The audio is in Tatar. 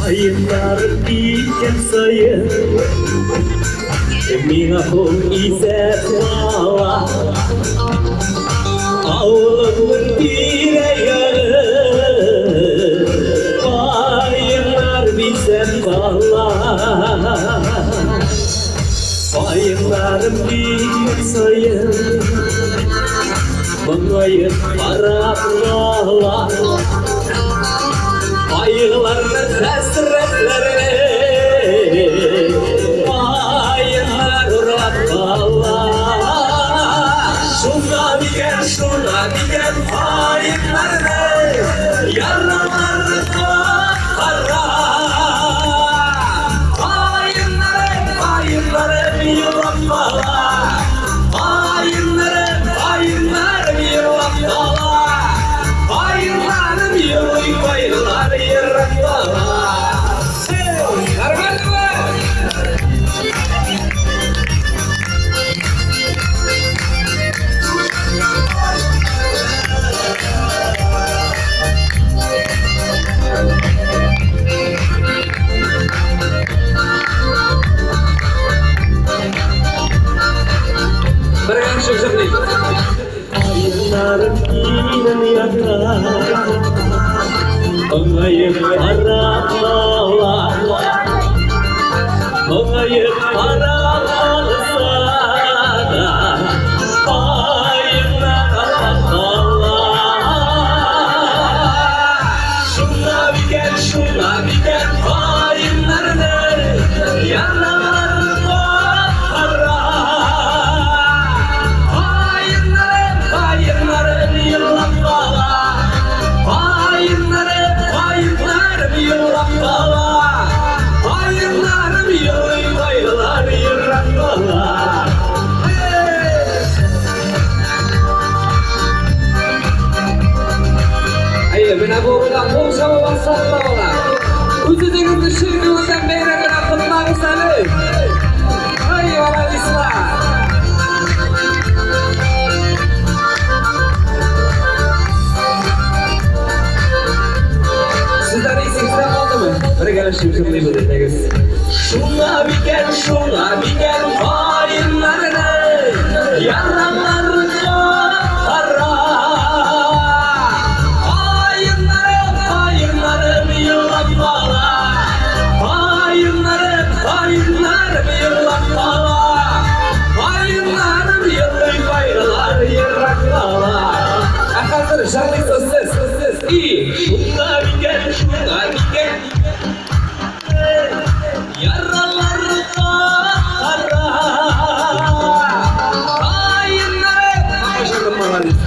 Каеннар киткән саен Миңа кул изәп кала. Авылымның тирә-ягы Каеннар бизәп кала. Каеннарым киткән саен Моңаеп карап кала. Кайгыларны, хәсрәтләрне Каеннар урап кала. Шуңа дигән, шуңа дигән каеннарны Яраларны кара. Каеннарым, каеннарым елап кала. Каеннарым, каеннарым елап кала. Каеннарым елый, кайгылар ерак кала. Нормально? Бергә җырлыйк. Каеннарым минем ята, Моңаеп карап кала. Моңаеп карап калса да, Каеннар кала. Шуңа микән, шуңа микән каеннарны Яралары кара. Каеннарым, каеннарым елап кала. Каеннарым, каеннарым елап кала. Каеннарым елый, кайгылар ерак кала. Әйе, менә бу урында кул чабып алсак та була. Үзегезне чын күңелдән бәйрәм белән котлагыз әле. Ай, маладислар! Сезләр исегездә калдымы? Бергәләшеп җырлыйбыз, әйдәгез. Шуңа микән, шуңа микән каеннарны Яралары кара. Каеннарым, каеннарым елап кала. Каеннарым, каеннарым елап кала. Каеннарым елый, кайгылар ерак кала. Ә хәзер җырлыйсыз сез, сез. И, Шуңа микән, шуңа микән Яралары кара. Каеннарым, Җырым, молодец.